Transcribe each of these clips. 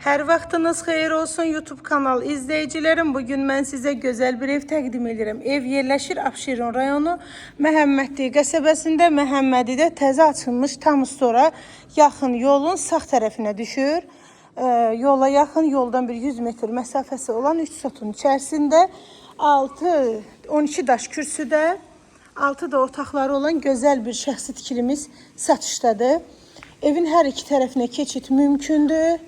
Hər vaxtınız xeyir olsun YouTube kanal izləyicilərim. Bugün mən sizə gözəl bir ev təqdim edirəm. Ev yerləşir Abşeron rayonu Məhəmmədli qəsəbəsində, Məhəmmədidə təzə açılmış tam stora yaxın yolun sağ tərəfinə düşür. Yola yaxın, yoldan bir 100 metr məsafəsi olan 3 sotun içərisində 6 12 daş kürsüdə 6 da otaqları olan gözəl bir şəxsi tikilimiz satışdadır. Evin hər iki tərəfinə keçid mümkündür.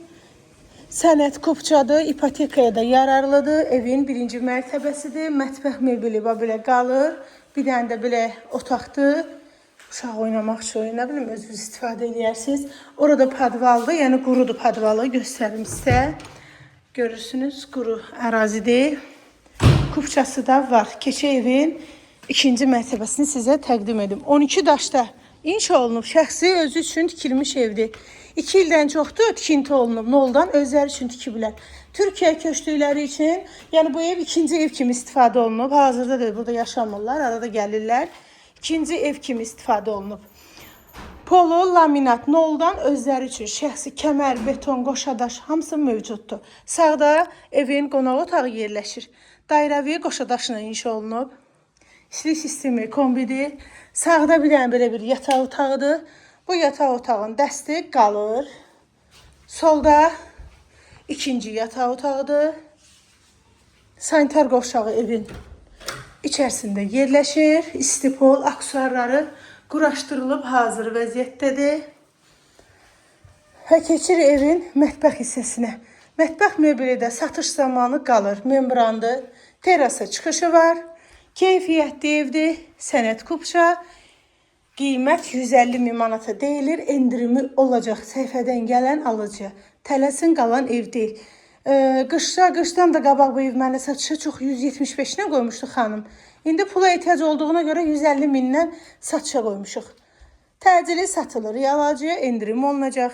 Sənəd kupçadır, ipotekaya da yararlıdır. Evin birinci mərtəbəsidir. Mətbəx mebeli bax belə qalır. Bir dənə də belə otaqdır. Uşaq oynamaq üçün, nə bilim, özünüz istifadə eləyərsiniz. Orada podvaldır, yəni qurudur podvalı, göstərim sizə. Görürsünüz, quru ərazidir. Kupçası da var. Keçək evin ikinci mərtəbəsini sizə təqdim edim. 12 daşda inşa olunub, şəxsi özü üçün tikilmiş evdir. 2 ildən çoxdur tikinti olunub, noldan özləri üçün tikiblər. Türkiyə köçdükləri üçün, yəni bu ev ikinci ev kimi istifadə olunub. Hazırda da burada yaşamırlar, arada gəlirlər. İkinci ev kimi istifadə olunub. Polo, laminat, noldan özləri üçün şəxsi kəmər, beton, qoşadaş hamısı mövcuddur. Sağda evin qonaq otağı yerləşir. Dairəvi qoşadaşla inşa olunub. İstilik sistemi kombidir. Sağda bir dənə belə bir yataq otağıdır. Bu yataq otağının dəsti qalır. Solda ikinci yataq otağıdır. Sanitar qovşağı evin içərisində yerləşir. İstipol, aksesuarları quraşdırılıb hazır vəziyyətdədir. Və keçir evin mətbəx hissəsinə. Mətbəx mebeli də satış zamanı qalır. Membrandır. Terasa çıxışı var. Keyfiyyətli evdir. Sənəd kupça. Qiymət 150 min manata deyilir. Endirimi olacaq səhifədən gələn alıcıya. Tələsin, qalan ev deyil. Qışdan da qabaq bu ev mənə satışa çox 175-nə qoymuşdu xanım. İndi pula ehtiyac olduğuna görə 150 mindən satışa qoymuşuq. Təcili satılır. Real alıcıya endirim olunacaq.